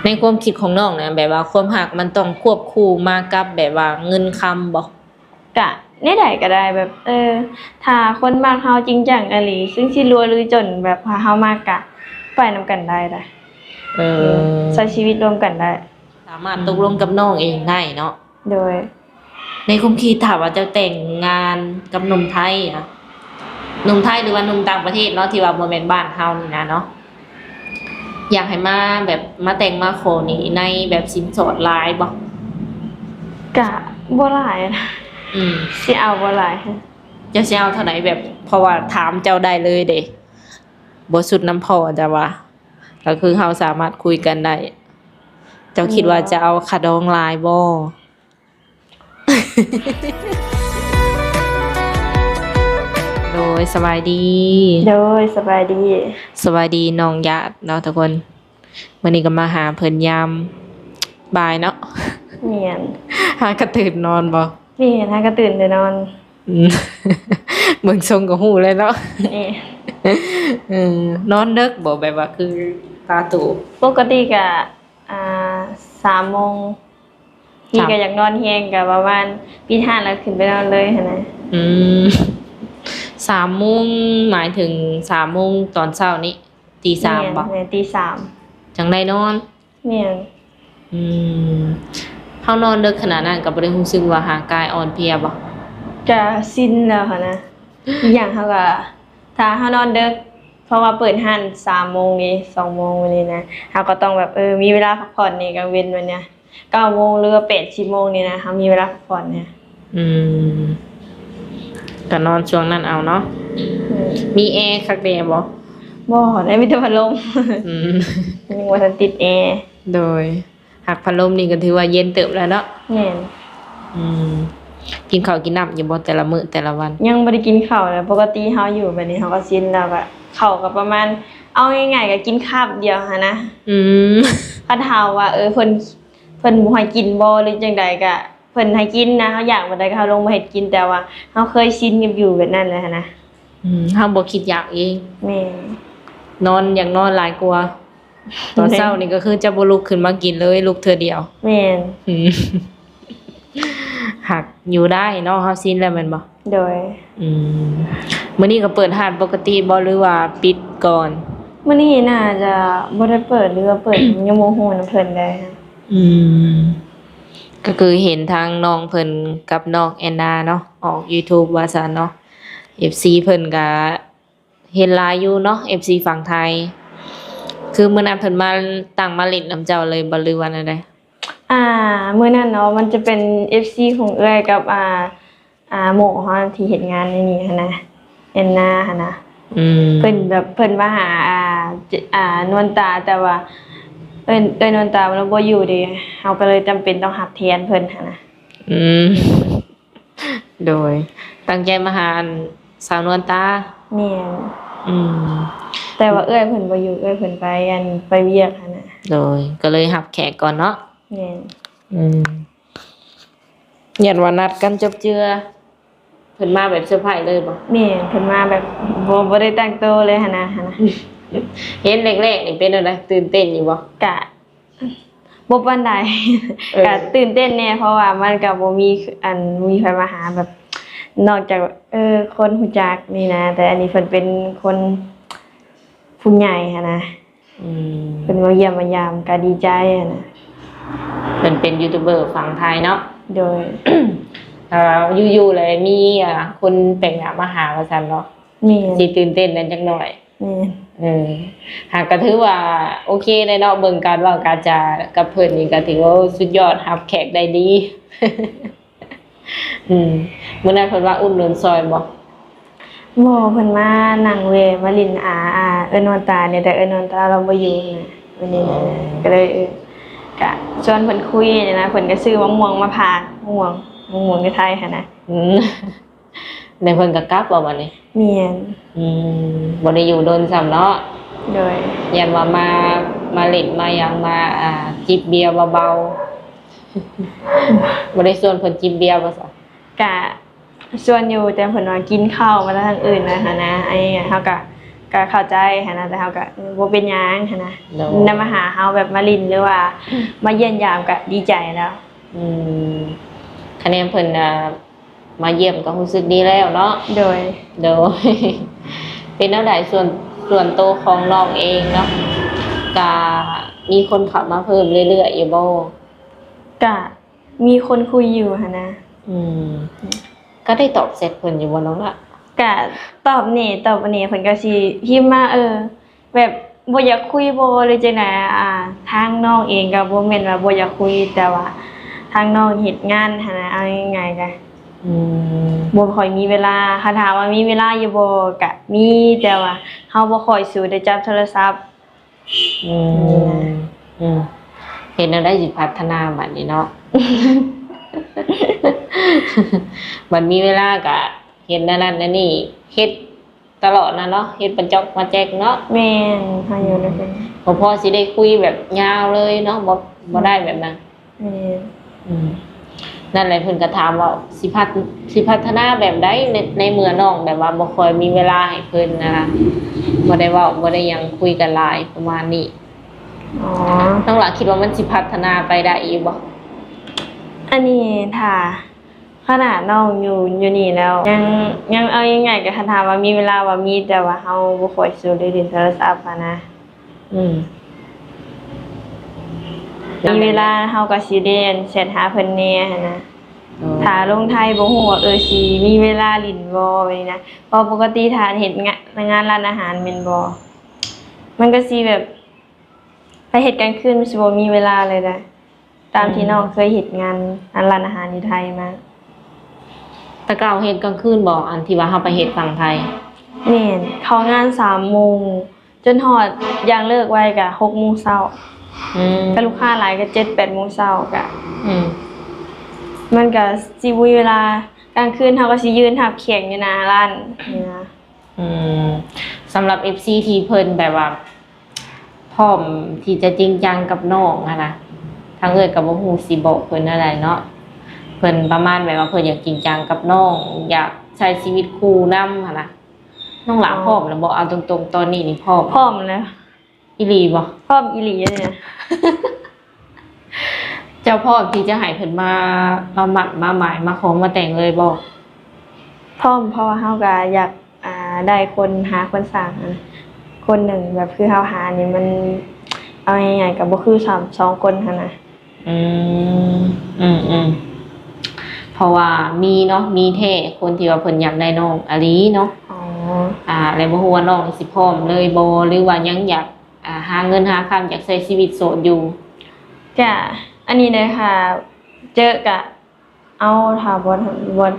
ນຄວາມຄິດຂອງນ້ອງນະ ແບບວ່າຄວາມຮັກມັນຕ້ອງຄວບຄູ່ມາກັບແບບວ່າເງິນຄຳບໍ່? ກະແນວໃດກໍໄດ້ ແບບ ເອີ ຖ້າຄົນມັກເຮົາຈິງຈັງອີ່ຫຼີ ເຊິ່ງຊິລວຍຫຼືຈົນ ແບບຖ້າເຮົາມັກກະໄປນຳກັນໄດ້ ເອີ ໃຊ້ຊີວິດຮ່ວມກັນໄດ້ ສາມາດຕົກລົງກັບນ້ອງເອງໄດ້ເນາະ. ໂດຍ. ໃນຄວາມຄິດ ຖ້າວ່າເຈົ້າແຕ່ງງານກັບໜຸ່ມໄທອະ ໜຸ່ມໄທ ຫຼືວ່າໜຸ່ມຕ່າງປະເທດເນາະ ທີ່ວ່າບໍ່ແມ່ນບ້ານເຮົານີ້ນະເນາະ ຢາກໃຫ້ມາແບບ ມາແຕ່ງມາຂໍນີ້ ໃນແບບສິນສອດຫຼາຍບໍ່? ກະບໍ່ຫຼາຍນະ. ອືມ. ຊິເອົາບໍ່ຫຼາຍ. ເຈົ້າຊິເອົາເທົ່າໃດ? ແບບ ເພາະວ່າຖາມເຈົ້າໄດ້ເລີຍເດ້ ບໍ່ສຸດນຳພໍ່ ແຕ່ວ່າ ກໍຄືເຮົາສາມາດຄຸຍກັນໄດ້. ເຈົ້າຄິດວ່າຈະເອົາຄ່າດອງຫຼາຍບໍ່? ໂດຍ ສະບາຍດີ. ໂດຍ ສະບາຍດີ. ສະບາຍດີນ້ອງຢາດເນາະທຸກຄົນ. ມື້ນີ້ກໍມາຫາເພິ່ນຍາມບ່າຍເນາະ. ແມ່ນ. ຫາກະຕື່ນນອນບໍ່? ແມ່ນ ຫາກະຕື່ນແຕ່ນອນ. ອືມ ເບິ່ງຊົງກໍຮູ້ແລ້ວເນາະ. ແມ່ນ. ເອີ ນອນເດິກບໍ່? ແບບວ່າຄືຕາໂຕ. ປົກກະຕິກະ ອ່າ ສາມໂມງ ທີ່ ສາມ ກໍຢາກນອນແຮງ ກໍປະມານປິດຮ້ານແລ້ວຂຶ້ນໄປນອນເລີຍຫັ້ນນະ. ອືມ ສາມໂມງ ໝາຍເຖິງສາມໂມງຕອນເຊົ້ານີ້ ຕີສາມບໍ່? ແມ່ນ ແມ່ນ ຕີສາມ ຈັ່ງໄດ້ນອນ. ແມ່ນ. ອືມ ເຮົານອນເດິກຂະໜາດນັ້ນ ກໍບໍ່ໄດ້ຮູ້ສຶກວ່າຮ່າງກາຍອ່ອນເພຍບໍ່? ກະຊິນແລ້ວຫັ້ນນະ. ອີກຢ່າງເຮົາກະ ຖ້າເຮົານອນເດິກ ເພາະວ່າເປີດຮ້ານສາມໂມງນີ້ ສອງໂມງນີ້ນະ ເຮົາກໍຕ້ອງແບບ ເອີ ມີເວລາພັກຜ່ອນໃນກາງເວັນແບບນີ້ ເກົ້າໂມງ ຫຼືວ່າແປດ ສິບໂມງນີ້ນະ ເຮົາມີເວລາພັກຜ່ອນນະ. ອືມ ກໍນອນຊ່ວງນັ້ນເອົາເນາະ. ແມ່ນ. ມີແອຄັກແດ່ບໍ່? ບໍ່ ໄດ້ມີແຕ່ພັດລົມ. ອືມ ຍັງບໍ່ທັນຕິດແອ. ໂດຍ. ຫາກພັດລົມນີ້ກໍຖືວ່າເຢັນເຕີບແລ້ວເນາະ. ແມ່ນ. ອືມ ກິນເຂົ້າກິນນ້ຳຢູ່ບໍ່ແຕ່ລະມື້ແຕ່ລະວັນ? ຍັງບໍ່ໄດ້ກິນເຂົ້າເລີຍ. ປົກກະຕິເຮົາຢູ່ແບບນີ້ ເຮົາກໍຊິນແລ້ວ ກໍເຂົ້າກໍປະມານ ເອົາງ່າຍໆ ກໍກິນຄາບດຽວຫັ້ນນະ. ອືມ ຄັນຖາມວ່າ ເອີ ເພິ່ນ ເພິ່ນບໍ່ໃຫ້ກິນບໍ່ ຫຼືຈັ່ງໃດ ກໍເພິ່ນໃຫ້ກິນນະ. ເຮົາຢາກປານໃດກໍເຮົາລົງມາເຮັດກິນ ແຕ່ວ່າເຮົາເຄີຍຊິນກັບຢູ່ແບບນັ້ນແລ້ວຫັ້ນນະ. ອືມ ເຮົາບໍ່ຄິດຢາກເອງ. ແມ່ນ. ນອນ ຢາກນອນຫຼາຍກວ່າ. ຕອນເຊົ້ານີ້ກໍຄືຈະບໍ່ລຸກຂຶ້ນມາກິນເລີຍ ລຸກເທື່ອດຽວ. ແມ່ນ. ອືມ ຫາກຢູ່ໄດ້ເນາະ ເຮົາຊິນແລ້ວແມ່ນບໍ່? ໂດຍ. ອືມ ມື້ນີ້ກໍເປີດຮ້ານປົກກະຕິບໍ່ ຫຼືວ່າປິດກ່ອນ? ມື້ນີ້ໜ້າຈະບໍ່ໄດ້ເປີດ ຫຼືວ່າເປີດ ຍັງບໍ່ຮູ້ນຳເພິ່ນເລີຍ. ອືມ ກໍຄືເຫັນທາງນ້ອງເພິ່ນກັບນ້ອງແອນນາເນາະ ອອກຢູທູບວ່າຊັ້ນເນາະ ເອັຟຊີເພິ່ນກໍ ເຫັນຫຼາຍຢູ່ເນາະ ເອັຟຊີຝັ່ງໄທ. ຄືມື້ນັ້ນເພິ່ນມາ ຕັ້ງມາຫຼິ້ນນຳເຈົ້າເລີຍບໍ່ ຫຼືວ່າແນວໃດ? ອ່າ ມື້ນັ້ນເນາະ ມັນຈະເປັນເອັຟຊີຂອງເອື້ອຍກັບ ອ່າ ອ່າ ໝູ່ເຮົາທີ່ເຮັດງານໃນນີ້ຫັ້ນນະ ແອນນາຫັ້ນນະ. ອືມ ເພິ່ນແບບ ເພິ່ນມາຫາ ອ່າ ອ່າ ນວນຕາ ແຕ່ວ່າເອື້ອຍ ເອື້ອຍນວນຕາລາວບໍ່ຢູ່ເດ້ ເຮົາກໍເລີຍຈຳເປັນຕ້ອງຮັບແທນເພິ່ນຫັ້ນນະ. ອືມ ໂດຍ ຕັ້ງໃຈມາຫາອັນສາວນວນຕາ. ແມ່ນ. ອືມ ແຕ່ວ່າເອື້ອຍເພິ່ນບໍ່ຢູ່ ເອື້ອຍເພິ່ນໄປ ອັນ ໄປວຽກຫັ້ນນະ. ໂດຍ ກໍເລີຍຮັບແຂກກ່ອນເນາະ. ແມ່ນ. ອືມ ຢ້ານວ່ານັດກັນຈົບເຈື່ອ ເພິ່ນມາແບບເຊີໄພຣສ໌ເລີຍບໍ່? ແມ່ນ ເພິ່ນມາແບບ ບໍ່ ບໍ່ໄດ້ຕັ້ງໂຕເລີຍຫັ້ນນະ ຫັ້ນນະ. ເຫັນແລກໆນີ້ເປັນແນວໃດ? ຕື່ນເຕັ້ນຢູ່ບໍ່? ກະ ບໍ່ປານໃດ. ເອີ ກະຕື່ນເຕັ້ນແດ່ ເພາະວ່າມັນກະບໍ່ມີ ອັນ ມີໃຜມາຫາແບບ ນອກຈາກ ເອີ ຄົນຮູ້ຈັກນີ້ນະ ແຕ່ອັນນີ້ເພິ່ນເປັນຄົນຜູ້ໃຫຍ່ຫັ້ນນະ. ອືມ ເພິ່ນມາຢ້ຽມມາຢາມກະດີໃຈຫັ້ນນະ. ເພິ່ນເປັນຢູທູບເບີຝັ່ງໄທເນາະ. ໂດຍ. ເອີ ຢູ່ໆແລ້ວມີ ອ່າ ຄົນແປກໜ້າມາຫາວ່າຊັ້ນເນາະ. ແມ່ນ. ຊິຕື່ນເຕັ້ນແດ່ຈັກໜ້ອຍ. ແມ່ນ. ເອີ ຫາກກໍຖືວ່າໂອເຄເລີຍເນາະ ເບິ່ງການເວົ້າການຈາກັບເພິ່ນນີ້ກໍຖືວ່າ ໂອ້ ສຸດຍອດ ຮັບແຂກໄດ້ດີ. ອືມ ມື້ນັ້ນເພິ່ນວ່າອຸດໜູນຊ່ອຍບໍ່? ບໍ່ ເພິ່ນມານັ່ງແວ່ມາຫຼິ້ນ ອາ ອາ ເອື້ອຍນວນຕານີ້ ແຕ່ເອື້ອຍນວນຕາລາວບໍ່ຢູ່ນະ ມື້ນີ້ນະ. ອໍ ກໍເລີຍ ເອີ ກະຊວນເພິ່ນຄຸຍນີ້ນະ ເພິ່ນກໍຊື້ມະມ່ວງມາຝາກ ມະມ່ວງ ມະມ່ວງຢູ່ໄທຫັ້ນນະ. ອືມ ແລ້ວເພິ່ນກໍກັບບໍ່ບັດນີ້? ແມ່ນ. ອືມ ບໍ່ໄດ້ຢູ່ດົນຊ້ຳເນາະ. ໂດຍ. ຢ້ານວ່າມາ ມາຫຼິ້ນມາຫຍັງ ມາ ອ່າ ຈິບເບຍເບົາໆ. ບໍ່ໄດ້ຊວນເພິ່ນຈິບເບຍບໍ່ຊະ? ກະຊວນຢູ່ ແຕ່ເພິ່ນວ່າກິນເຂົ້າມາແຕ່ທາງອື່ນນະຫັ້ນນະ ໄອ້ ເຮົາກະ ກໍເຂົ້າໃຈຫັ້ນນະ ແຕ່ເຮົາກໍ ເອີ ບໍ່ເປັນຫຍັງຫັ້ນນະ ໂດຍ ນຳມາຫາເຮົາ ແບບມາຫຼິ້ນ ຫຼືວ່າ ອືມ ມາຢ້ຽມຢາມກໍດີໃຈແລ້ວ. ອືມ ຄະແນນເພິ່ນ ອ່າ ມາຢ້ຽມກໍຮູ້ສຶກດີແລ້ວເນາະ. ໂດຍ ໂດຍ ເປັນແນວໃດ ສ່ວນ ສ່ວນໂຕຂອງນ້ອງເອງເນາະ ກະມີຄົນເຂົ້າມາເພີ່ມເລື້ອຍໆຢູ່ບໍ່? ກະມີຄົນຄຸຍຢູ່ຫັ້ນນະ. ອືມ ກໍໄດ້ຕອບແຊັດເພິ່ນຢູ່ບໍ່ນ້ອງລະ? ກະຕອບແດ່ ຕອບແດ່ ເພິ່ນກໍຊິພິມມາ ເອີ ແບບບໍ່ຢາກຄຸຍບໍ່ ຫຼືຈັ່ງໃດ. ອ່າ ທາງນ້ອງເອງກໍບໍ່ແມ່ນວ່າບໍ່ຢາກຄຸຍ ແຕ່ວ່າທາງນ້ອງເຮັດງານຫັ້ນນະ ເອົາງ່າຍໆກະ ອືມ ບໍ່ຄ່ອຍມີເວລາ. ຄັນຖາມວ່າມີເວລາຢູ່ບໍ່ ກະມີ ແຕ່ວ່າເຮົາບໍ່ຄ່ອຍສູ້ໄດ້ຈັບໂທລະສັບ. ອືມ ອືມ ເຮັດແນວໃດຊິພັດທະນາບັດນີ້ເນາະ? ບັດມີເວລາກະເຮັດແນວນັ້ນແນວນີ້ ເຮັດ ຕະຫຼອດນະເນາະ ເຮັດປະຈອກມາແຈກເນາະ. ແມ່ນ ເຮົາຢູ່ນຳເພິ່ນ ບໍ່ພໍຊິໄດ້ຄຸຍແບບຍາວເລີຍເນາະ ບໍ່ ບໍ່ໄດ້ແບບນັ້ນ. ແມ່ນ ອືມ ນັ້ນແຫຼະ ເພິ່ນກໍຖາມວ່າຊິພັດ ຊິພັດທະນາແບບໃດ ໃນ ໃນເມື່ອນ້ອງແບບວ່າບໍ່ຄ່ອຍມີເວລາໃຫ້ເພິ່ນນະ ບໍ່ໄດ້ເວົ້າ ບໍ່ໄດ້ຫຍັງ ຄຸຍກັນຫຼາຍປະມານນີ້. ອໍ ນ້ອງຫຼ້າຄິດວ່າມັນຊິພັດທະນາໄປໄດ້ອີກບໍ່? ອັນນີ້ຖ້າ ຂະໜາດນ້ອງຢູ່ ຢູ່ນີ້ແລ້ວ ຍັງ ຍັງ ເອົາງ່າຍໆ ກໍຄັນຖາມວ່າມີເວລາບໍ່ ມີ ແຕ່ວ່າເຮົາບໍ່ຄ່ອຍສູ້ໄດ້ຫຼິ້ນໂທລະສັບຫັ້ນນະ. ອືມ ມີເວລາເຮົາກໍຊິໄດ້ແຊັດຫາເພິ່ນແດ່ຫັ້ນນະ. ອໍ ຖ້າລົງໄທບໍ່ຮູ້ວ່າ ເອີ ຊິມີເວລາຫຼິ້ນບໍ່ ແບບນີ້ນະ ເພາະປົກກະຕິຖ້າເຮັດງານ ງານຮ້ານອາຫານແມ່ນບໍ່ ມັນກໍຊິແບບ ໄປເຮັດກາງຄືນມັນຊິບໍ່ມີເວລາເລີຍນະ ຕາມທີ່ ອືມ ນ້ອງເຄີຍເຮັດງານ ອັນ ຮ້ານອາຫານຢູ່ໄທມາ. ແຕ່ເກົ່າເຮັດກາງຄືນບໍ່ ອັນທີ່ວ່າເຮົາໄປເຮັດຝັ່ງໄທ? ແມ່ນ ເຂົ້າງານສາມໂມງ ຈົນຮອດຢ່າງເລີກໄວກະຫົກໂມງເຊົ້າ. ອືມ ຖ້າລູກຄ້າຫຼາຍກະເຈັດແປດໂມງເຊົ້າກະ ອືມ ມັນກະຊິບໍ່ມີເວລາ ກາງຄືນເຮົາກະຊິຢືນຮັບແຂກຢູ່ໜ້າຮ້ານນີ້ນະ. ອືມ ສຳລັບເອັຟຊີທີ່ເພິ່ນແບບວ່າ ພ້ອມທີ່ຈະຈິງຈັງກັບນ້ອງຫັ້ນນະ ທາງເອື້ອຍກໍບໍ່ຮູ້ຊິບອກເພິ່ນແນວໃດເນາະ ເພິ່ນປະມານແບບວ່າເພິ່ນຢາກຈິງຈັງກັບນ້ອງ ຢາກໃຊ້ຊີວິດຄູ່ນຳຫັ້ນນະ. ນ້ອງຫຼ້າ ອໍ ພ້ອມແລ້ວບໍ່? ເອົາຕົງໆ ຕອນນີ້ນີ້ພ້ອມ? ພ້ອມແລ້ວ. ອີ່ຫຼີບໍ່? ພ້ອມອີ່ຫຼີເດ. ເຈົ້າພ້ອມທີ່ຈະໃຫ້ເພິ່ນມາ ມາໝັ້ນມາໝາຍ ມາຂໍມາແຕ່ງເລີຍບໍ່? ພ້ອມ ເພາະວ່າເຮົາກໍຢາກ ອ່າ ໄດ້ຄົນ ຫາຄົນສ້າງ ອັນ ຄົນໜຶ່ງ ແບບຄືເຮົາຫານີ້ ມັນ ເອົາງ່າຍໆ ກໍບໍ່ຄືສາມ ສອງຄົນຫັ້ນນະ. ອືມ ອືມໆ ເພາະວ່າມີເນາະ ມີແທ້ ຄົນທີ່ວ່າເພິ່ນຢາກໄດ້ນ້ອງອີ່ຫຼີເນາະ. ອໍ ອ່າ ແລະ ບໍ່ຮູ້ວ່ານ້ອງຊິພ້ອມເລີຍບໍ່ ຫຼືວ່າຍັງຢາກ ອ່າ ຫາເງິນຫາຄຳ ຢາກໃຊ້ຊີວິດໂສດຢູ່? ກະ ອັນນີ້ເດີ ຖ້າເຈີກະເອົາ ຖ້າບໍ່ ບໍ່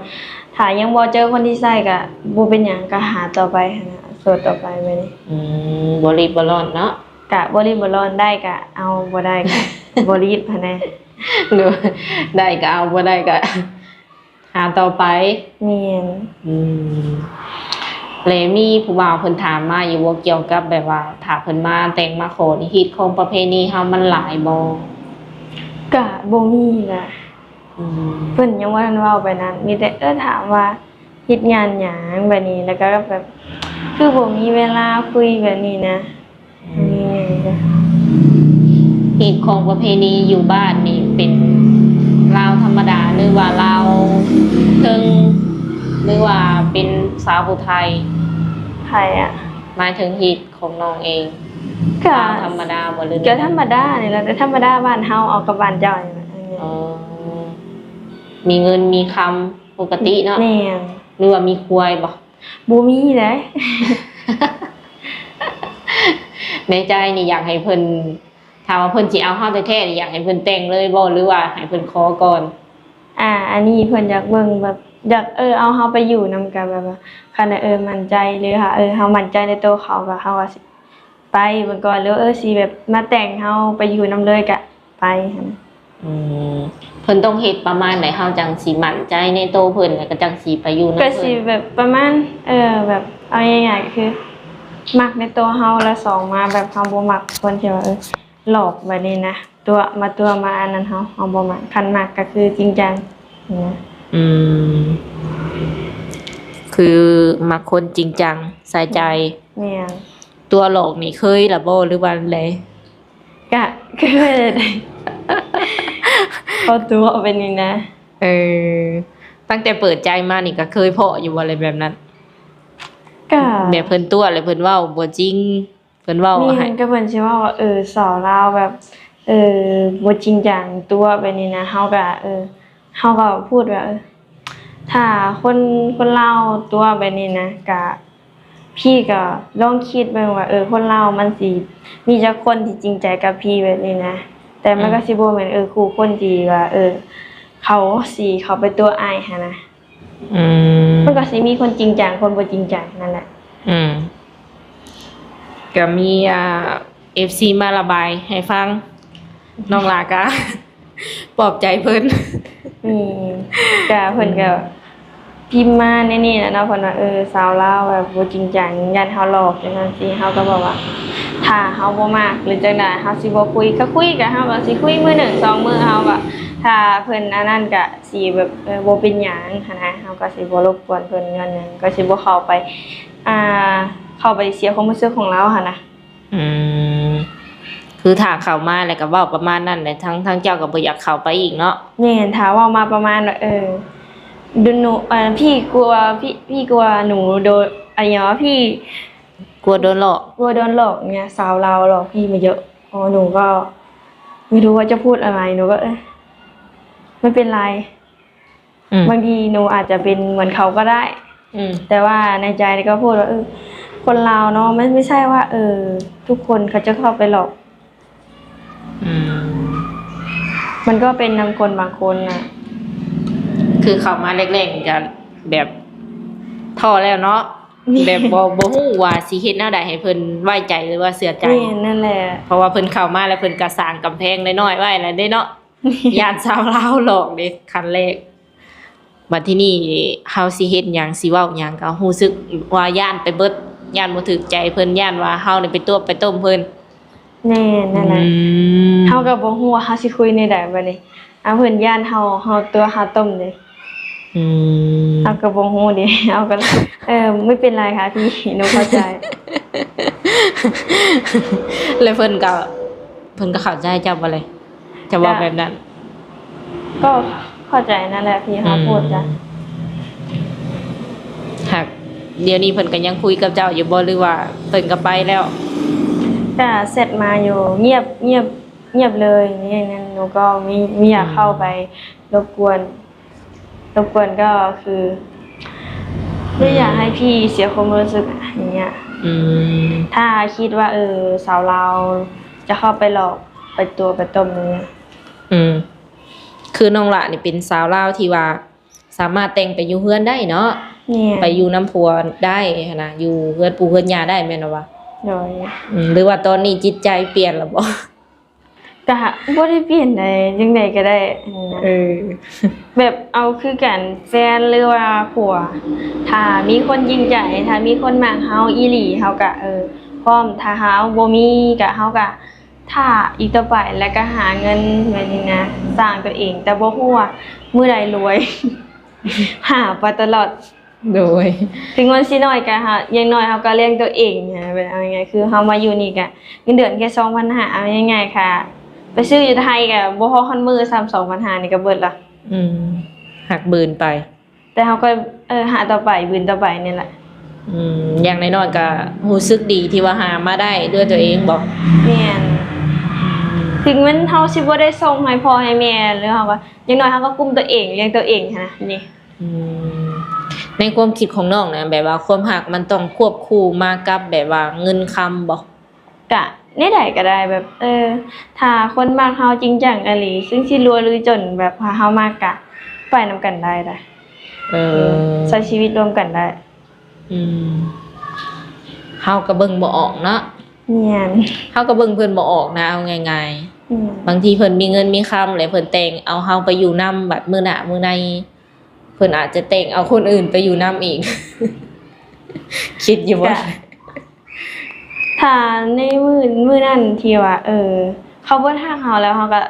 ຖ້າຍັງບໍ່ເຈີຄົນທີ່ໃຊ້ກະບໍ່ເປັນຫຍັງ ກະຫາຕໍ່ໄປຫັ້ນນະ ໂສດຕໍ່ໄປແບບນີ້. ອືມ ບໍ່ຣີບບໍ່ຮ້ອນເນາະ. ກະບໍ່ຣີບບໍ່ຮ້ອນ ໄດ້ກະເອົາ ບໍ່ໄດ້ກະບໍ່ຣີບຫັ້ນນະ. ໂດຍ ໄດ້ກະເອົາ ບໍ່ໄດ້ກະ ຫາຕໍ່ໄປ. ແມ່ນ. ອືມ ແລະ ມີຜູ້ບ່າວເພິ່ນຖາມມາຢູ່ບໍ່ ກ່ຽວກັບແບບວ່າ ຖ້າເພິ່ນມາແຕ່ງມາຂໍນີ້ ຮີດຄອງປະເພນີເຮົາມັນຫຼາຍບໍ່? ກະບໍ່ມີນະ. ອືມ ເພິ່ນຍັງບໍ່ທັນເວົ້າໄປນັ້ນ ມີແຕ່ ເອີ ຖາມວ່າເຮັດງານຫຍັງແບບນີ້ ແລ້ວກະແບບ ຄືບໍ່ມີເວລາຄຸຍແບບນີ້ນະ. ອືມ ມີຫຍັງກະ ຮີດຄອງປະເພນີຢູ່ບ້ານນີ້ເປັນລາວທຳມະດາ ຫຼືວ່າລາວເທິງ ຫຼືວ່າເປັນສາວຜູ້ໄທ? ໃຜອະ? ໝາຍເຖິງຮີດຂອງນ້ອງເອງ ກະ ລາວທຳມະດາບໍ່ ຫຼື ກະທຳມະດານີ້ແຫຼະ ແຕ່ທຳມະດາບ້ານເຮົາ ເອົາກັບບ້ານເຈົ້ານີ້ແຫຼະ. ອໍ ມີເງິນມີຄຳປົກກະຕິເນາະ. ແມ່ນ. ຫຼືວ່າມີຄວາຍບໍ່? ບໍ່ມີເດ້. ໃນໃຈນີ້ຢາກໃຫ້ເພິ່ນ ຖ້າວ່າເພິ່ນຊິເອົາເຮົາແທ້ໆນີ້ ຢາກໃຫ້ເພິ່ນແຕ່ງເລີຍບໍ່ ຫຼືວ່າໃຫ້ເພິ່ນຂໍກ່ອນ? ອ່າ ອັນນີ້ເພິ່ນຢາກເບິ່ງແບບ ຢາກ ເອີ ເອົາເຮົາໄປຢູ່ນຳກັນ ແບບວ່າ ຄັນວ່າ ເອີ ໝັ້ນໃຈ ຫຼືວ່າ ເອີ ເຮົາໝັ້ນໃຈໃນໂຕເຂົາ ກະເຮົາກະຊິໄປເບິ່ງກ່ອນ ຫຼືວ່າ ເອີ ຊິແບບມາແຕ່ງ ເຮົາໄປຢູ່ນຳເລີຍກະໄປຫັ້ນ. ອືມ ເພິ່ນຕ້ອງເຮັດປະມານໃດ ເຮົາຈັ່ງຊິໝັ້ນໃຈໃນໂຕເພິ່ນ ແລ້ວກໍຈັ່ງຊິໄປຢູ່ນຳເພິ່ນ? ກໍຊິແບບປະມານ ເອີ ແບບເອົາງ່າຍໆ ກໍຄືມັກໃນໂຕເຮົາ ແລ້ວສອງມາແບບເຮົາບໍ່ມັກຄົນທີ່ວ່າ ເອີ ຫຼອກແບບນີ້ນະ ຕົວະ ມາຕົວະມາອັນນັ້ນເຮົາ ເຮົາບໍ່ມັກ. ຄັນມັກກໍຄືຈິງຈັງນະ. ອືມ ຄືມັກຄົນຈິງຈັງໃສ່ໃຈ. ແມ່ນ. ຕົວະຫຼອກນີ້ເຄີຍລະບໍ່ ຫຼືວ່າໃດ? ກະເຄີຍ ເຂົາຕົວະແບບນີ້ນະ. ເອີ ຕັ້ງແຕ່ເປີດໃຈມານີ້ກະເຄີຍພໍ້ຢູ່ບໍ່ ແບບນັ້ນ? ກະ ແບບເພິ່ນຕົວະ ແລ້ວເພິ່ນເວົ້າບໍ່ຈິງ ເພິ່ນເວົ້າ ແມ່ນ ໃຫ້ ກະເພິ່ນຊິເວົ້າວ່າ ເອີ ສາວລາວແບບ ເອີ ບໍ່ຈິງຈັງ ຕົວະແບບນີ້ນະ. ເຮົາກະ ເອີ ເຮົາກໍພູດວ່າ ເອີ ຖ້າຄົນ ຄົນລາວຕົວະແບບນີ້ນະ ກະ ພີ່ກໍລອງຄິດເບິ່ງວ່າ ເອີ ຄົນລາວມັນຊິມີຈັກຄົນທີ່ຈິງໃຈກັບພີ່ແບບນີ້ນະ. ແຕ່ມັນ ອືມ ກໍຊິບໍ່ແມ່ນ ເອີ ຄູ່ຄົນທີ່ວ່າ ເອີ ເຂົາຊິເຂົ້າໄປຕົວະອ້າຍຫັ້ນນະ. ອືມ ມັນກໍຊິມີຄົນຈິງຈັງ ຄົນບໍ່ຈິງຈັງນັ້ນແຫຼະ. ອືມ ກໍມີ ອ່າ ເອັຟຊີມາລະບາຍໃຫ້ຟັງ ນ້ອງຫຼ້າກໍປອບໃຈເພິ່ນ. ອືມ ກະເພິ່ນກໍ ອືມ ພິມມາໃນນີ້ແຫຼະເນາະ ເພິ່ນວ່າ ເອີ ສາວລາວແບບບໍ່ຈິງຈັງ ຢ້ານເຮົາຫຼອກ ຈັ່ງຊັ້ນຊີ້. ເຮົາກໍບອກວ່າ ຖ້າເຮົາບໍ່ມັກ ຫຼື ຈັ່ງໃດ ເຮົາຊິບໍ່ຄຸຍ. ກໍຄຸຍ ກໍເຮົາກໍຊິຄຸຍມື້ໜຶ່ງສອງມື້ ເຮົາກໍ ຖ້າເພິ່ນອັນນັ້ນກໍຊິແບບ ເອີ ບໍ່ເປັນຫຍັງຫັ້ນນະ. ເຮົາກໍຊິບໍ່ລົບກວນເພິ່ນຍ້ອນຫຍັງ ກໍຊິບໍ່ເຂົ້າໄປ ອ່າ ເຂົ້າໄປເສຍຄວາມຮູ້ສຶກຂອງລາວຫັ້ນນະ. ອືມ ຄືຖ້າເຂົ້າມາແລ້ວກໍເວົ້າປະມານນັ້ນແຫຼະ ທາງ ທາງເຈົ້າກໍບໍ່ຢາກເຂົ້າໄປອີກເນາະ. ແມ່ນ ຖ້າເວົ້າມາປະມານວ່າ ເອີ ດູໜູ ເອີ ພີ່ກົວ ພີ່ ພີ່ກົວໜູໂດນ ອາຫຍັງວ່າ ພີ່ກົວໂດນຫຼອກ ກົວໂດນຫຼອກເນຍ ສາວລາວຫຼອກພີ່ມາເຍอะ. ອໍ ໜູກໍໄມ່ຮູ້ວ່າຈະພູດອະໄລ ໜູກໍ ເອີ ໄມ່ເປັນໄລ. ອືມ ບາງທີໜູອາດຈະເປັນເໝືອນເຂົາກໍໄດ້. ອືມ ແຕ່ວ່າໃນໃຈກໍພູດວ່າ ເອີ ຄົນລາວເນາະ ມັນໄມ່ໃຊ່ວ່າ ເອີ ທຸກຄົນເຂົາຈະເຂົ້າໄປຫຼອກ. ອືມ ມັນກໍເປັນນຳຄົນບາງຄົນນະ. ຄືເຂົ້າມາແລກໆນີ້ກໍແບບທໍ້ແລ້ວເນາະ. ແມ່ນ ແບບບໍ່ ບໍ່ຮູ້ວ່າຊິເຮັດແນວໃດໃຫ້ເພິ່ນໄວ້ໃຈ ຫຼືວ່າເຊື່ອໃຈ. ແມ່ນ ນັ້ນແຫຼະ ເພາະວ່າເພິ່ນເຂົ້າມາແລ້ວ ເພິ່ນກໍສ້າງກຳແພງນ້ອຍໆໄວ້ແລ້ວເດ້ເນາະ. ຢ້ານຊາວລາວຫຼອກເດ້ ຂັ້ນແລກ. ບັດທີນີ້ເຮົາຊິເຮັດຫຍັງ ຊິເວົ້າຫຍັງ ກໍຮູ້ສຶກວ່າຢ້ານໄປເບິດ, ຢ້ານບໍ່ຖືກໃຈເພິ່ນ, ຢ້ານວ່າເຮົານີ້ໄປຕົວະໄປຕົ້ມເພິ່ນ. ແມ່ນ ນັ້ນແຫຼະ. ອືມ ເຮົາກໍບໍ່ຮູ້ວ່າເຮົາຊິຄຸຍແນວໃດບັດນີ້. ອາ ເພິ່ນຢ້ານເຮົາ ເຮົາຕົວະເຮົາຕົ້ມເດ້. ອືມ ເຮົາກໍບໍ່ຮູ້ເດ້ ເຮົາກໍ ເອີ ໄມ່ເປັນໄລຄ່ະພີ່ ໜູເຂົ້າໃຈ. ແລ້ວເພິ່ນກໍ ເພິ່ນກໍເຂົ້າໃຈເຈົ້າບໍ່ເລີຍ ເຈົ້າເວົ້າແບບນັ້ນ? ກໍເຂົ້າໃຈນັ້ນແຫຼະທີ່ເຮົາ ອືມ ໂພດກະ. ຫາກດຽວນີ້ເພິ່ນກໍຍັງຄຸຍກັບເຈົ້າຢູ່ບໍ່ ຫຼືວ່າເພິ່ນກໍໄປແລ້ວ? ກະແຊັດມາຢູ່ ງຽບ ງຽບ ງຽບເລີຍ. ນີ້ ນັ້ນ ໜູກໍມີ ມີຢາກເຂົ້າໄປ ອືມ ລົບກວນ ລົບກວນກໍຄື ອືມ ບໍ່ຢາກໃຫ້ພີ່ເສຍຄວາມຮູ້ສຶກ ຢ່າງເງຍ. ອືມ ຖ້າຄິດວ່າ ເອີ ສາວລາວຈະເຂົ້າໄປຫຼອກ ໄປຕົວະໄປຕົ້ມນີ້. ອືມ ຄືນ້ອງຫຼ້ານີ້ເປັນສາວລາວທີ່ວ່າສາມາດແຕ່ງໄປຢູ່ເຮືອນໄດ້ເນາະ. ແມ່ນ ໄປຢູ່ນຳຜົວໄດ້ຫັ້ນນະ ຢູ່ເຮືອນປູ່ເຮືອນຍ່າໄດ້ແມ່ນບໍ່ວະ? ໂດຍ. ອືມ ຫຼືວ່າຕອນນີ້ຈິດໃຈປ່ຽນແລ້ວບໍ່? ກະບໍ່ໄດ້ປ່ຽນໃດ ຈັ່ງໃດກໍໄດ້ຫັ້ນນະ. ເອີ ແບບເອົາຄືກັນ ແຟນ ຫຼືວ່າຜົວ ຖ້າມີຄົນຈິງໃຈ ຖ້າມີຄົນມັກເຮົາອີ່ຫຼີ ເຮົາກະ ເອີ ພ້ອມ. ຖ້າເຮົາບໍ່ມີກະ ເຮົາກະ ຖ້າອີກຕໍ່ໄປ ແລ້ວກໍຫາເງິນແບບນີ້ນະ ສ້າງຕົວເອງ ແຕ່ບໍ່ຮູ້ວ່າມື້ໃດລວຍ ຫາໄປຕະຫຼອດ. ໂດຍ. ເຖິງເງິນຊິໜ້ອຍກໍຫາ ຢ່າງໜ້ອຍເຮົາກໍລ້ຽງຕົວເອງນະ. ເປັນ ເອົາງ່າຍໆ ຄືເຮົາມາຢູ່ນີ້ກໍເງິນເດືອນແຄ່ສອງພັນຫ້າ ເອົາງ່າຍໆ ຄ່າໄປຊື້ຢູ່ໄທກໍບໍ່ຮອດຮອດມື້ຊ້ຳ ສອງພັນຫ້ານີ້ກໍເບິດລະ. ອືມ ຫາກບືນໄປ. ແຕ່ເຮົາກໍ ເອີ ຫາຕໍ່ໄປ ບືນຕໍ່ໄປນີ້ແຫຼະ. ອືມ ຢ່າງໜ້ອຍໆກໍຮູ້ສຶກດີທີ່ວ່າຫາມາໄດ້ດ້ວຍຕົວເອງບໍ? ແມ່ນ. ອືມ ເຖິງແມ່ນເຮົາຊິບໍ່ໄດ້ສົ່ງໃຫ້ພໍ່ໃຫ້ແມ່ ຫຼືເຮົາກໍ ຢ່າງໜ້ອຍເຮົາກໍກຸ້ມຕົວເອງ ລ້ຽງຕົວເອງຫັ້ນນະ. ນີ້ ອືມ ໃນຄວາມຄິດຂອງນ້ອງນະ ແບບວ່າຄວາມຮັກມັນຕ້ອງຄວບຄູ່ມາກັບແບບວ່າເງິນຄຳບໍ? ກະແນວໃດກໍໄດ້ ແບບ ເອີ ຖ້າຄົນມັກເຮົາຈິງຈັງອີ່ຫຼີ ເຊິ່ງຊິລວຍຫຼືຈົນ ແບບຖ້າເຮົາມັກກະໄປນຳກັນໄດ້ດາ. ເອີ ເອີ ໃຊ້ຊີວິດຮ່ວມກັນໄດ້. ອືມ ເຮົາກໍເບິ່ງບໍ່ອອກເນາະ. ແມ່ນ. ເຮົາກໍເບິ່ງເພິ່ນບໍ່ອອກນະ ເອົາງ່າຍໆ. ອືມ ບາງທີເພິ່ນມີເງິນມີຄຳ ແລ້ວເພິ່ນແຕ່ງເອົາເຮົາໄປຢູ່ນຳ ບັດມື້ໜ້າມື້ໃນ ເພິ່ນອາດຈະແຕ່ງເອົາຄົນອື່ນໄປຢູ່ນຳອີກ. ຄິດຢູ່ບໍ່? ກະ ຖ້າໃນມື້ ມື້ນັ້ນທີ່ວ່າ ເອີ ເຂົາບໍ່ຮັກເຮົາແລ້ວ ເຮົາກໍ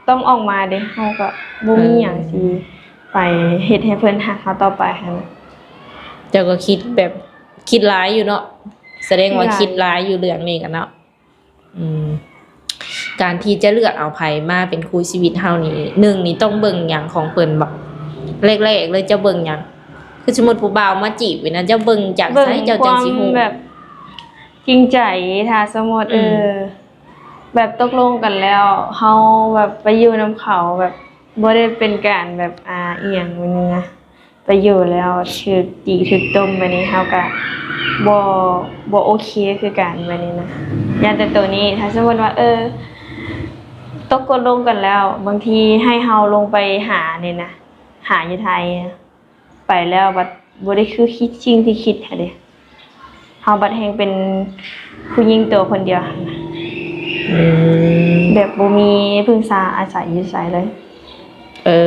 ຕ້ອງອອກມາເດ້. ເຮົາກໍບໍ່ມີຫຍັງ ເອີ ຊິໄປເຮັດໃຫ້ເພິ່ນຮັກເຮົາຕໍ່ໄປຫັ້ນ. ເຈົ້າກໍຄິດແບບ ຄິດຫຼາຍຢູ່ເນາະ. ສະແດງວ່າຄິດຫຼາຍຢູ່ເລື່ອງນີ້ກັນເນາະ. ອືມ ການທີ່ຈະເລືອກເອົາໃຜມາເປັນຄູ່ຊີວິດເຮົານີ້ ໜຶ່ງນີ້ຕ້ອງເບິ່ງຫຍັງຂອງເພິ່ນບໍ? ແລກໆເລີຍເຈົ້າເບິ່ງຫຍັງ? ຄືສົມມຸດຜູ້ບ່າວມາຈີບນີ້ນະ ເຈົ້າເບິ່ງຈາກໃສ ເບິ່ງ ເຈົ້າຈັ່ງຊິຮູ້ ຄວາມແບບຈິງໃຈ. ຖ້າສົມມຸດ ອືມ ເອີ ແບບຕົກລົງກັນແລ້ວ ເຮົາແບບໄປຢູ່ນຳເຂົາ ແບບບໍ່ໄດ້ເປັນການແບບ ອ່າ ອີ່ຫຍັງແບບນີ້ນະ ໄປຢູ່ແລ້ວຖືກຕີຖືກຕົມແບບນີ້ ເຮົາກະບໍ່ ບໍ່ໂອເຄຄືກັນແບບນີ້ນະ. ຢ້ານແຕ່ໂຕນີ້ ຖ້າສົມມຸດວ່າ ເອີ ຕົກກົດລົງກັນແລ້ວ ບາງທີໃຫ້ເຮົາລົງໄປຫານີ້ນະ ຫາຢູ່ໄທ ໄປແລ້ວບັດບໍ່ໄດ້ຄືຄິດ ສິ່ງທີ່ຄິດຫັ້ນເດ ເຮົາບັດແຮ່ງເປັນຜູ້ຍິງໂຕຄົນດຽວຫັ້ນນະ. ອືມ ແບບບໍ່ມີເພິ່ງພາອາໄສຢູ່ໃສເລີຍ. ເອີ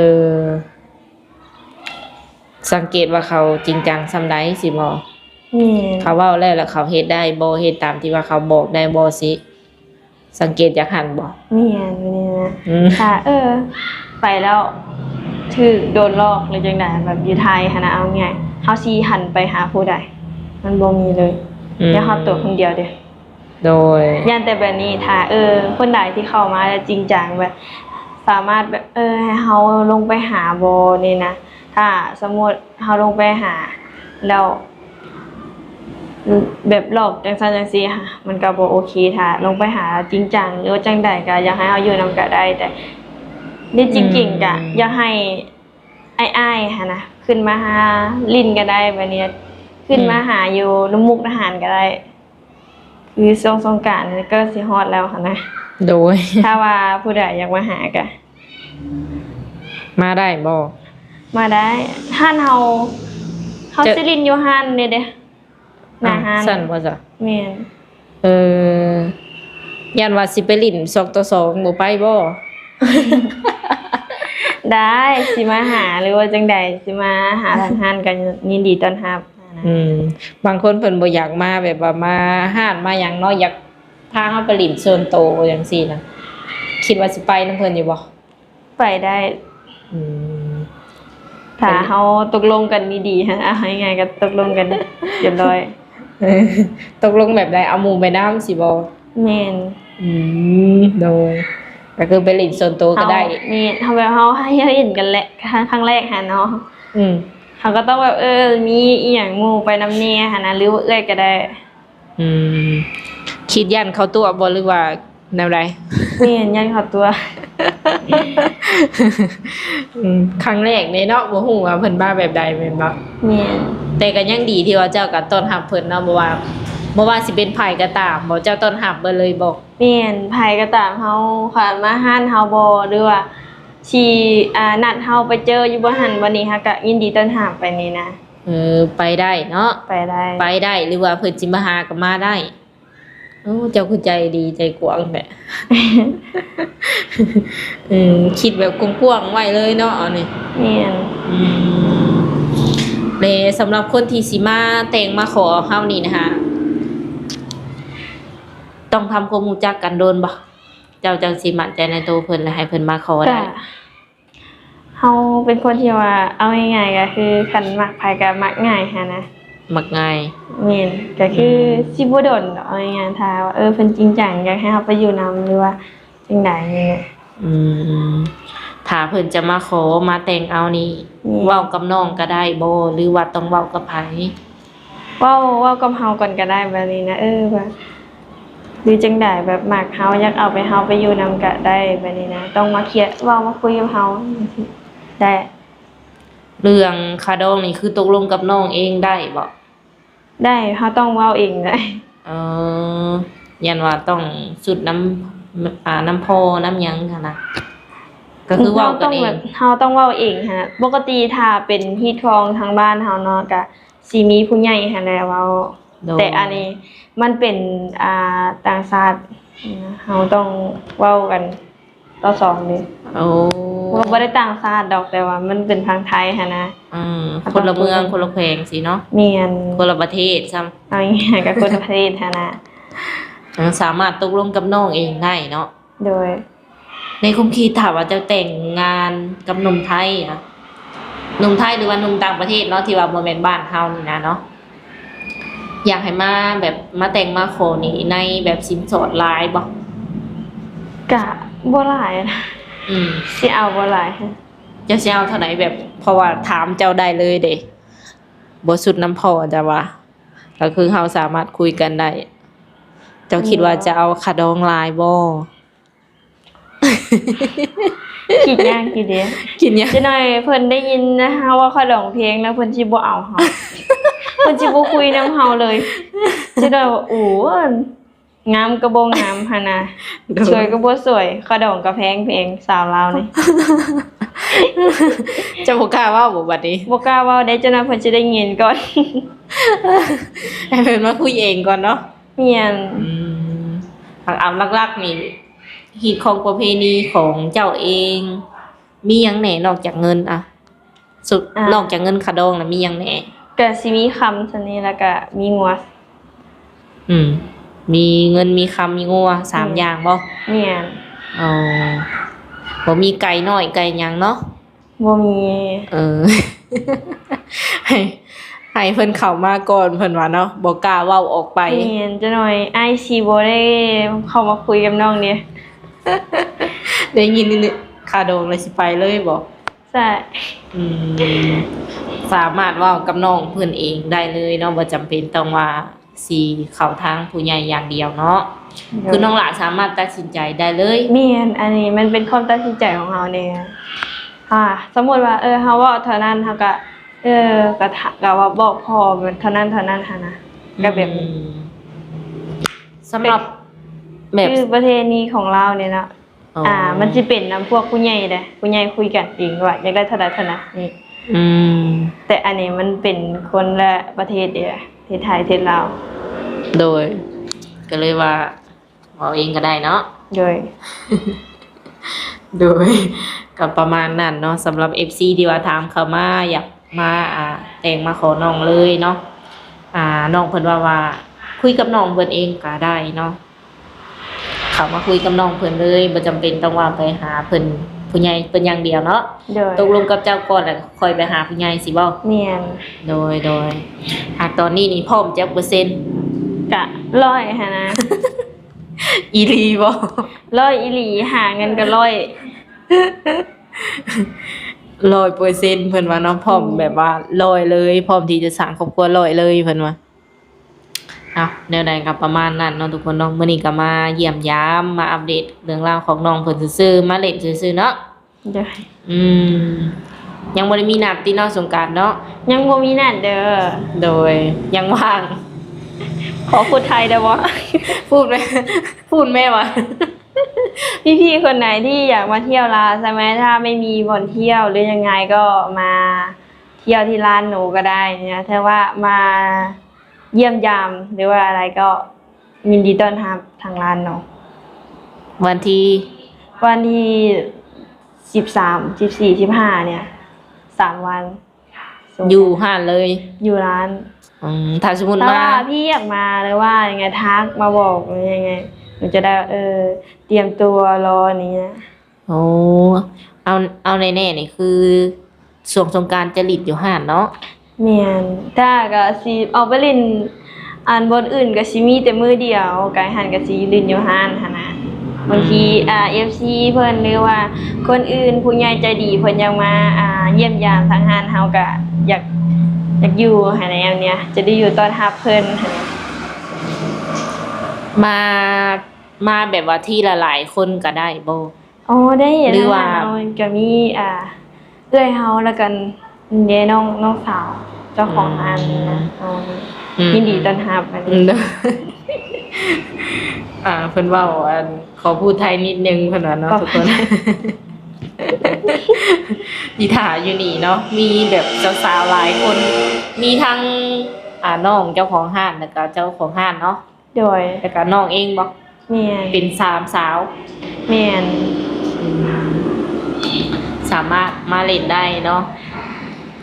ສັງເກດວ່າເຂົາຈິງຈັງສ່ຳໃດຊີ້ບໍ? ແມ່ນ ເຂົາເວົ້າແລ້ວ ແລ້ວເຂົາເຮັດໄດ້ບໍ່? ເຮັດຕາມທີ່ວ່າເຂົາບອກໄດ້ບໍ່ຊີ້? ສັງເກດຈາກຫັ້ນບໍ? ແມ່ນ ແບບນີ້ນະ. ອືມ ຖ້າ ເອີ ໄປແລ້ວຖືກໂດນຫຼອກ ຫຼື ຈັ່ງໃດ ແບບຢູ່ໄທຫັ້ນນະ ເອົາງ່າຍ ເຮົາຊິຫັນໄປຫາຜູ້ໃດ? ມັນບໍ່ມີເລີຍ. ອືມ ແລ້ວເຮົາໂຕຄົນດຽວເດ. ໂດຍ ຢ້ານແຕ່ແບບນີ້ ຖ້າ ເອີ ຄົນໃດທີ່ເຂົ້າມາແລ້ວຈິງຈັງ ແບບສາມາດແບບ ເອີ ໃຫ້ເຮົາລົງໄປຫາບໍ່ນີ້ນະ. ຖ້າສົມມຸດເຮົາລົງໄປຫາແລ້ວ ແບບຫຼອກຈັ່ງຊັ້ນຈັ່ງຊີ້ ມັນກໍບໍ່ໂອເຄ. ຖ້າລົງໄປຫາແລ້ວຈິງຈັງ ຫຼືວ່າຈັ່ງໃດ ກໍຢາກໃຫ້ເຮົາຢູ່ນຳກໍໄດ້ ແຕ່ທີ່ຈິງ ອືມ ກໍຢາກໃຫ້ອ້າຍໆຫັ້ນນະ ຂຶ້ນມາຫາຫຼິ້ນກໍໄດ້ ແບບນີ້ ຂຶ້ນມາ ອືມ ຫາຢູ່ນຳມຸກດາຫານກໍໄດ້ ຄືຊ່ວງສົງການກໍຊິຮອດແລ້ວຫັ້ນນະ. ໂດຍ ຖ້າວ່າຜູ້ໃດຢາກມາຫາກໍ ມາໄດ້ບໍ່? ມາໄດ້. ຮ້ານເຮົາ ເຮົາ ຈະ ຊິຫຼິ້ນຢູ່ຮ້ານນີ້ເດ້ ໜ້າຮ້ານ. ຊັ້ນບໍ່ຊະ? ແມ່ນ. ເອີ ຢ້ານວ່າຊິໄປຫຼິ້ນສອງຕໍ່ສອງ ບໍ່ໄປບໍ່? ໄດ້ ຊິມາຫາ ຫຼືວ່າຈັ່ງໃດ ຊິມາຫາທາງຮ້ານກໍຍິນດີຕ້ອນຮັບ. ອືມ ບາງຄົນເພິ່ນບໍ່ຢາກມາ ແບບວ່າມາຮ້ານມາຫຍັງເນາະ ຢາກພາເຮົາໄປຫຼິ້ນສ່ວນໂຕຈັ່ງຊີ້ນະ ຄິດວ່າຊິໄປນຳເພິ່ນຢູ່ບໍ່? ໄປໄດ້. ອືມ ຖ້າເຮົາຕົກລົງກັນດີໆ ເອົາງ່າຍໆ ກໍຕົກລົງກັນຮຽບຮ້ອຍ. ເອີ ຕົກລົງແບບໃດ? ເອົາໝູ່ໄປນຳຊີ້ບໍ່? ແມ່ນ. ອືມ ໂດຍ ກໍຄືໄປຫຼິ້ນສ່ວນໂຕກໍໄດ້. ເຮົາ ແມ່ນ ເຮົາແບບເຮົາ ໃຫ້ເຮົາເຫັນກັນແຫຼະ ຄັ້ງ ຄັ້ງແລກຫັ້ນເນາະ. ອືມ ເຮົາກໍຕ້ອງແບບ ເອີ ມີອີ່ຫຍັງໝູ່ໄປນຳແດ່ຫັ້ນນະ ຫຼືວ່າເອື້ອຍກໍໄດ້. ອືມ ຄິດຢ້ານເຂົາຕົວະບໍ່ ຫຼືວ່າແນວໃດ? ແມ່ນ ຢ້ານເຂົາຕົວະ. ອືມ ຄັ້ງແລກເດ້ເນາະ ບໍ່ຮູ້ວ່າເພິ່ນມາແບບໃດແມ່ນບໍ່? ແມ່ນ. ແຕ່ກໍຍັງດີທີ່ວ່າເຈົ້າກໍຕ້ອນຮັບເພິ່ນເນາະ ບໍ່ວ່າ ບໍ່ວ່າຊິເປັນໃຜກໍຕາມບໍ ເຈົ້າຕ້ອນຮັບເບິດເລີຍບໍ? ແມ່ນ ໃຜກໍຕາມ ເຮົາ ຄັນມາຮ້ານເຮົາບໍ ຫຼືວ່າຊິ ອ່າ ນັດເຮົາໄປເຈີຢູ່ບ່ອນຫັ້ນບ່ອນນີ້ ເຮົາກໍຍິນດີຕ້ອນຮັບໄປນີ້ນະ. ເອີ ໄປໄດ້ເນາະ. ໄປໄດ້ ໄປໄດ້ ຫຼືວ່າເພິ່ນຊິມາຫາກໍມາໄດ້. ໂອ້ ເຈົ້າຄືໃຈດີໃຈກວ້າງແທ້. ອືມ ຄິດແບບກວ້າງໆໄວ້ເລີຍເນາະ ອັນນີ້. ແມ່ນ. ອືມ ແລະ ສຳລັບຄົນທີ່ຊິມາແຕ່ງມາຂໍເຮົານີ້ນະຫາ ຕ້ອງທຳຄວາມຮູ້ຈັກກັນດົນບໍ່? ເຈົ້າຈັ່ງຊິໝັ້ນໃຈໃນໂຕເພິ່ນ ແລະ ໃຫ້ເພິ່ນມາຂໍໄດ້. ກໍ ເຮົາເປັນຄົນທີ່ວ່າ ເອົາງ່າຍໆ ກໍຄືຄັນມັກໃຜກໍມັກງ່າຍຫັ້ນນະ. ມັກງ່າຍ. ແມ່ນ. ກໍຄື ອືມ ຊິບໍ່ດົນດອກ ເອົາງ່າຍໆ ຖ້າວ່າ ເອີ ເພິ່ນຈິງຈັງ ຢາກໃຫ້ເຮົາໄປຢູ່ນຳ ຫຼືວ່າຈັ່ງໃດນີ້. ອືມ ຖ້າເພິ່ນຈະມາຂໍມາແຕ່ງເອົານີ້ ແມ່ນ ເວົ້າກັບນ້ອງກໍໄດ້ບໍ່ ຫຼືວ່າຕ້ອງເວົ້າກັບໃຜ? ເວົ້າ ເວົ້າກັບເຮົາກ່ອນກໍໄດ້ແບບນີ້ນະ ເອີ ວ່າ ຫຼືຈັ່ງໃດ ແບບມັກເຮົາ ຢາກເອົາໄປ ເຮົາໄປຢູ່ນຳກະໄດ້ແບບນີ້ນະ ຕ້ອງມາເຄຍ ເວົ້າມາຄຸຍກັບເຮົາ ຈັ່ງຊີ້ ໄດ້. ເລື່ອງຄ່າດອງນີ້ຄືຕົກລົງກັບນ້ອງເອງໄດ້ບໍ່? ໄດ້ ເຮົາຕ້ອງເວົ້າເອງໄດ້. ເອີ ຢ້ານວ່າຕ້ອງສຸດນຳ ອ່າ ນຳພໍ່ນຳຫຍັງຫັ້ນນະ ກໍຄືເວົ້າກັນເອງ. ເຮົາຕ້ອງແບບ ເຮົາຕ້ອງເວົ້າເອງຫັ້ນນະ. ປົກກະຕິຖ້າເປັນຮີດຄອງທາງບ້ານເຮົາເນາະ ກະ ຊິມີຜູ້ໃຫຍ່ຫັ້ນແຫຼະເວົ້າ. ໂດຍ. ແຕ່ອັນນີ້ມັນເປັນ ອ່າ ຕ່າງຊາດ ເຮົາຕ້ອງເວົ້າກັນຕໍ່ສອງເດ້. ໂອ້ ກໍບໍ່ໄດ້ຕ່າງຊາດດອກ ແຕ່ວ່າມັນເປັນທາງໄທຫັ້ນນະ. ອືມ ຄົນລະເມືອງ ຄົນລະແຂວງຊີ້ເນາະ. ແມ່ນ. ຄົນລະປະເທດຊ້ຳ. ເອົາງ່າຍໆ ກໍຄົນລະປະເທດຫັ້ນນະ. ເອີ ສາມາດຕົກລົງກັບນ້ອງເອງໄດ້ເນາະ. ໂດຍ. ໃນຄວາມຄິດ ຖ້າວ່າເຈົ້າແຕ່ງງານກັບໜຸ່ມໄທນະ ໜຸ່ມໄທ ຫຼືວ່າໜຸ່ມຕ່າງປະເທດເນາະ ທີ່ວ່າບໍ່ແມ່ນບ້ານເຮົານີ້ນະເນາະ, ຢາກໃຫ້ມາແບບມາແຕ່ງມາຂໍນີ້ໃນແບບສິນສອດຫຼາຍບໍ່? ກະບໍ່ຫຼາຍນະ. ອືມ ຊິເອົາບໍ່ຫຼາຍ. ເຈົ້າຊິເອົາເທົ່າໃດ? ແບບ ເພາະວ່າຖາມເຈົ້າໄດ້ເລີຍເດ້ ບໍ່ສຸດນຳພໍ່ ແຕ່ວ່າ ກໍຄືເຮົາສາມາດຄຸຍກັນໄດ້. ເຈົ້າຄິດວ່າຈະເອົາຄ່າດອງຫຼາຍບໍ່? ຄິດຍາກຢູ່ເດ້. ຄິດຍາກ. ຈັກໜ້ອຍເພິ່ນໄດ້ຍິນເຮົາເວົ້າຄ່າດອງແພງແລ້ວ ເພິ່ນຊິບໍ່ເອົາເຮົາ ເພິ່ນຊິບໍ່ຄຸຍນຳເຮົາເລີຍ. ຈັກໜ້ອຍວ່າ ໂອ້ ງາມກໍບໍ່ງາມຫັ້ນນະ ໂດຍ ສວຍກໍບໍ່ສວຍ ຄ່າດອງກໍແພງໆ ສາວລາວນີ້. ເຈົ້າບໍ່ກ້າເວົ້າບໍ່ບັດນີ້? ບໍ່ກ້າເວົ້າເດ້ ເຈົ້ານາເພິ່ນຊິໄດ້ຍິນກ່ອນ ໃຫ້ເພິ່ນມາຄຸຍເອງກ່ອນເນາະ. ແມ່ນ. ອືມ ເອົາຫຼັກໆນີ້ ຮີດຄອງປະເພນີຂອງເຈົ້າເອງ ມີຫຍັງແດ່ນອກຈາກເງິນ? ອະ ສຸດ ອາ ນອກຈາກເງິນຄ່າດອງແລ້ວມີຫຍັງແດ່? ກະຊິມີຄຳສ່ຳນີ້ ແລ້ວກະມີງົວ. ອືມ ມີເງິນ ມີຄຳ ມີງົວ ສາມ ແມ່ນ ຢ່າງບໍ່? ແມ່ນ. ອໍ ບໍ່ມີໄກ່ນ້ອຍໄກ່ຫຍັງເນາະ? ບໍ່ມີ. ເອີ ໃຫ້ ໃຫ້ເພິ່ນເຂົ້າມາກ່ອນ ເພິ່ນວ່າເນາະ ບໍ່ກ້າເວົ້າອອກໄປ. ແມ່ນ. ຈັກໜ້ອຍອ້າຍຊິບໍ່ໄດ້ເຂົ້າມາຄຸຍກັບນ້ອງເດ້ ໄດ້ຍິນຄ່າດອງແລ້ວຊິໄປເລີຍບໍ່? ໃຊ່. ອືມ ສາມາດເວົ້າກັບນ້ອງເພິ່ນເອງໄດ້ເລີຍເນາະ ບໍ່ຈຳເປັນຕ້ອງວ່າຊິເຂົ້າທາງຜູ້ໃຫຍ່ຢ່າງດຽວເນາະ. ໂດຍ. ຄືນ້ອງຫຼ້າສາມາດຕັດສິນໃຈໄດ້ເລີຍ. ແມ່ນ. ອັນນີ້ມັນເປັນຄວາມຕັດສິນໃຈຂອງເຮົາເດ້. ອ່າ ສົມມຸດວ່າ ເອີ ເຮົາເວົ້າເທົ່ານັ້ນ ເຮົາກະ ເອີ ກະ ກະວ່າບອກພໍ່ເທົ່ານັ້ນ ເທົ່ານັ້ນຫັ້ນນະ ກະແບບນີ້. ອືມ ສຳລັບແບບ ຄືປະເພນີຂອງລາວນີ້ເນາະ. ອໍ ອ່າ ມັນຊິເປັນນຳພວກຜູ້ໃຫຍ່ເດ້ ຜູ້ໃຫຍ່ຄຸຍກັນເອງວ່າຢາກໄດ້ເທົ່າໃດເທົ່ານັ້ນນີ້. ອືມ ແຕ່ອັນນີ້ມັນເປັນຄົນລະປະເທດເດ້ ປະເທດໄທ ປະເທດລາວ. ໂດຍ. ກໍເລີຍວ່າເວົ້າເອງກໍໄດ້ເນາະ. ໂດຍ. ໂດຍ. ກໍປະມານນັ້ນເນາະ ສຳລັບເອັຟຊີທີ່ວ່າຖາມເຂົ້າມາ ຢາກມາ ອ່າ ແຕ່ງມາຂໍນ້ອງເລີຍເນາະ. ອ່າ ນ້ອງເພິ່ນວ່າ ວ່າຄຸຍກັບນ້ອງເພິ່ນເອງກໍໄດ້ເນາະ. ເຂົ້າມາຄຸຍກັບນ້ອງເພິ່ນເລີຍ ບໍ່ຈຳເປັນຕ້ອງວ່າໄປຫາເພິ່ນ ຜູ້ໃຫຍ່ເພິ່ນຢ່າງດຽວເນາະ. ໂດຍ. ຕົກລົງກັບເຈົ້າກ່ອນ ແລ້ວຄ່ອຍໄປຫາຜູ້ໃຫຍ່ຊີ້ບໍ່? ແມ່ນ. ໂດຍ ໂດຍ. ຫາກຕອນນີ້ນີ້ພ້ອມຈັກເປີເຊັນ? ກະຮ້ອຍຫັ້ນນະ. ອີ່ຫຼີບໍ່? ຮ້ອຍອີ່ຫຼີ ຫາເງິນກະຮ້ອຍ ຮ້ອຍເປີເຊັນ ເພິ່ນວ່າເນາະ. ອືມ. ພ້ອມແບບວ່າຮ້ອຍເລີຍ ພ້ອມທີ່ຈະສ້າງຄອບຄົວຮ້ອຍເລີຍ ເພິ່ນວ່າ. ເອົາ ແນວໃດກໍປະມານນັ້ນເນາະທຸກຄົນເນາະ. ມື້ນີ້ກໍມາຢ້ຽມຢາມ ມາອັບເດດເລື່ອງລາວຂອງນ້ອງເພິ່ນຊື່ໆ ມາຫຼິ້ນຊື່ໆເນາະ. ໂດຍ. ອືມ ຍັງບໍ່ໄດ້ມີນັດຕິເນາະ ສົງການເນາະ? ຍັງບໍ່ມີນັດເດີ. ໂດຍ. ຍັງວ່າງ. ຂໍພູດໄທໄດ້ບໍ່? ພູດແມ່ ພູດແມ່ວ່າ ພີ່ໆຄົນໃດທີ່ຢາກມາທ່ຽວລາວໃຊ່ໄໝ? ຖ້າໄມ່ມີບ່ອນທ່ຽວ ຫຼື ຍັງໄງກໍມາທ່ຽວທີ່ລານໂນກໍໄດ້ນະ ຖືວ່າມາ ຢ້ຽມຢາມ ຫຼືວ່າອະໄລກໍຍິນດີຕ້ອນຮັບທາງລານເນາະ. ວັນທີ ວັນທີສິບສາມ ສິບສີ່ ສິບຫ້າ ເນີ້ຍ ສາມວັນ. ຢູ່ຮ້ານເລີຍ? ຢູ່ຮ້ານ. ອືມ ຖ້າສົມມຸດມາ ຖ້າວ່າພີ່ຢາກມາ ຫຼືວ່າຍັງໄງ ທັກມາບອກ ຫຼື ຍັງໄງ ໜູຈະໄດ້ ເອີ ຕຽມຕົວລໍນີ້ນະ. ໂອ້ ເອົາ ເອົາແນ່ໆນີ້ຄືຊ່ວງສົງການຈະຫຼິ້ນຢູ່ຮ້ານເນາະ? ແມ່ນ. ຖ້າກະຊິອອກໄປຫຼິ້ນ ອັນ ບ່ອນອື່ນກະຊິມີແຕ່ມື້ດຽວ ກາຍຫັ້ນກະຊິຫຼິ້ນຢູ່ຮ້ານຫັ້ນນະ. ບາງທີ ອືມ ອາ ເອັຟຊີເພິ່ນ ຫຼືວ່າຄົນອື່ນ ຜູ້ໃຫຍ່ໃຈດີເພິ່ນຢາກມາ ອາ ຢ້ຽມຢາມທາງຮ້ານເຮົາກະຢາກ ຢາກຢູ່ຫັ້ນແຫຼະ ແນວເນີ້ຍ ຈະໄດ້ຢູ່ຕ້ອນຮັບເພິ່ນຫັ້ນ. ມາ ມາແບບວ່າທີລະຫຼາຍຄົນກະໄດ້ບໍ່? ອໍ ໄດ້ ຫຼືວ່າ ເຮົາກະມີ ອ່າ ເອື້ອຍເຮົາ ແລ້ວກະເດ ນ້ອງ ນ້ອງສາວເຈົ້າຂອງຮ້ານນີ້ນະ. ອືມ ອໍ ອືມ ຍິນດີຕ້ອນຮັບ. ອືມ ອັນນີ້ ອືມ ເພິ່ນເວົ້າ ອັນ ຂໍພູດໄທນິດໜຶ່ງ ເພິ່ນວ່າເນາະ ທຸກຄົນ. ອີທ່າຢູ່ນີ້ເນາະ ມີແບບສາວໆຫຼາຍຄົນ ມີທັງ ອ່າ ນ້ອງເຈົ້າຂອງຮ້ານ ແລ້ວກະເຈົ້າຂອງຮ້ານເນາະ. ໂດຍ. ແລ້ວກະນ້ອງເອງບໍ່? ແມ່ນ. ເປັນສາມສາວ? ແມ່ນ. ອືມ ສາມາດມາຫຼິ້ນໄດ້ເນາະ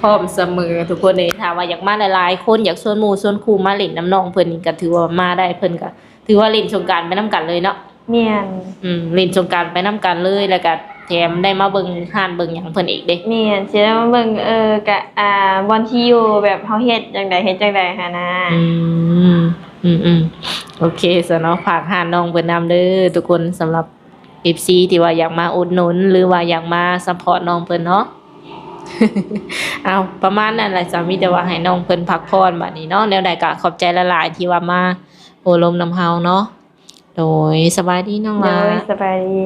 ພ້ອມສະເໝີທຸກຄົນເລີຍ. ຖ້າວ່າຢາກມາຫຼາຍໆຄົນ ຢາກຊວນໝູ່ຊວນຄູ່ມາຫຼິ້ນນຳນ້ອງເພິ່ນນີ້ ກະຖືວ່າມາໄດ້ ເພິ່ນກະຖືວ່າຫຼິ້ນສົງການໄປນຳກັນເລີຍເນາະ. ແມ່ນ. ອືມ ຫຼິ້ນສົງການໄປນຳກັນເລີຍ ແລ້ວກະ ແຖມໄດ້ມາເບິ່ງຮ້ານເບິ່ງຫຍັງເພິ່ນອີກເດ້. ແມ່ນ ຊິໄດ້ມາເບິ່ງ ເອີ ກະ ອ່າ ບ່ອນທີ່ຢູ່ ແບບເຮົາເຮັດຈັ່ງໃດ ເຮັດຈັ່ງໃດຫັ້ນນະ. ອືມ ອືມໆ ໂອເຄຊະເນາະ ຝາກຮ້ານນ້ອງເພິ່ນນຳເດີທຸກຄົນ ສຳລັບ ເອັຟຊີ ທີ່ວ່າຢາກມາອຸດໜູນ ຫຼືວ່າຢາກມາຊັບພອດນ້ອງເພິ່ນເນາະ. ເອົາ ປະມານນັ້ນແຫຼະ ສາມີແຕ່ວ່າໃຫ້ນ້ອງເພິ່ນພັກຜ່ອນບາດນີ້ເນາະ. ແນວໃດກະຂອບໃຈຫຼາຍໆ ທີ່ວ່າມາໂອ້ລົມນຳເຮົາເນາະ. ໂດຍ ສະບາຍດີນ້ອງຫຼ້າ. ໂດຍ ສະບາຍດີ.